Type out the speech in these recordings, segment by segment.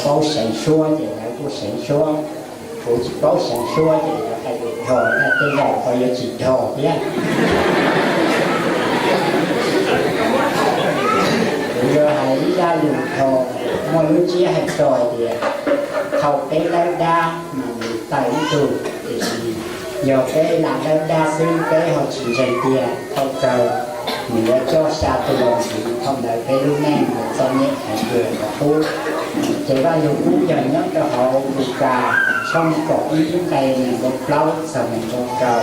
paub seev suab ces lawv kuj seev suab, kuv tsis paub seev suab ces lawv hais tias dhos, tej zaum ho yuav tsis dhos thiab. Kuv yuav hais ib zaj lus dhos, muaj lub ntsiab hais txog hais tias thaum peb lawb dab mas nws tawg ib tug, tiam sis yog peb lam lawb dab xwb peb ho tsis ntseeg tiag, thaum kawg nws yuav coj xya tus los ntxiv, thaum ntawd peb lub neej yuav txom nyem heev li los qub. Ces Vaj Lug Kub yog nyob rau hauv Lukas tshooj kaum ib nqe nees nkaum plaub txog nees nkaum rau.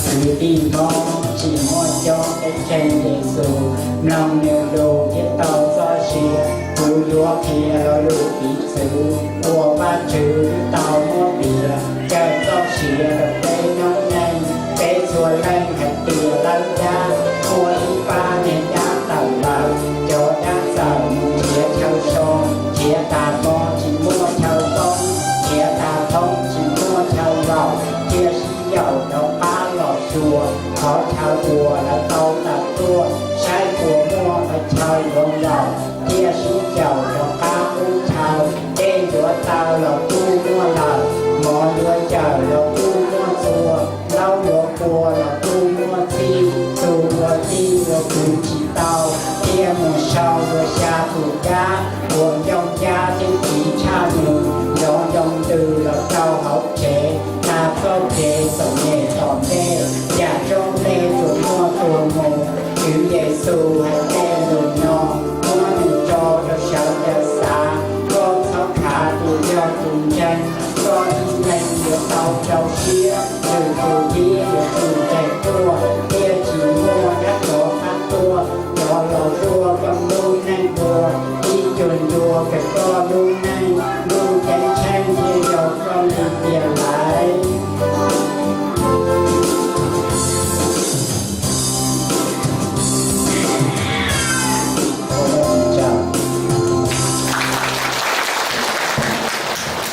Kwv tij Hmoob, tsis muaj coob peb ntseeg Yexus, mloog nws lus thiaj tau txoj sia. Kuv yuav qhia lo lus piv txwv uas Vajtswv twb tau muab piav, cawm txoj sia rau peb noob neej. Peb txhua leej hais tias lawb dab, muaj ib pab niag dab tawm lawm, cov dab txawm mus nrhiav chaw so, nrhiav tas mo tsis muaj chaw poob, nrhiav tas thoob tsis muaj chaw zaum, thiaj sib yaum rov qab los xyuas qhov chaw uas lawv tau tawm tuaj, saib puas muaj qhov chaw yuav zaum, thiaj sib yaum rov qab pub chaw. Dej yuav taw los kuj muaj lawm, mov yuav yawm los kuj muaj txhua, ntaub yuav pua los kuj muaj txhij. Tus uas txij uas kwv tsis tau, thiaj mus sau dua xya tus dab uas ncoo ncab thiab txiv tshaj nws, nrov ntoo ntws los rau hauv tsev, tas txoj kev txom nyem tom ntej, yam zoo dej tsuas muaj tuag mus. Tswv Yexus hais tej lus no, muab nws tso rau sawv daws xav, koj txhob khav tus yog tus ntseeg, koj ib leeg yuav tau rau siab, lwm tus dib yuav tsum nres tuaj, thiaj tsis muaj dab tsov qab tuaj, cov los zuaj koj lub neej dua, ib cuag ncua kawg koj lub neej.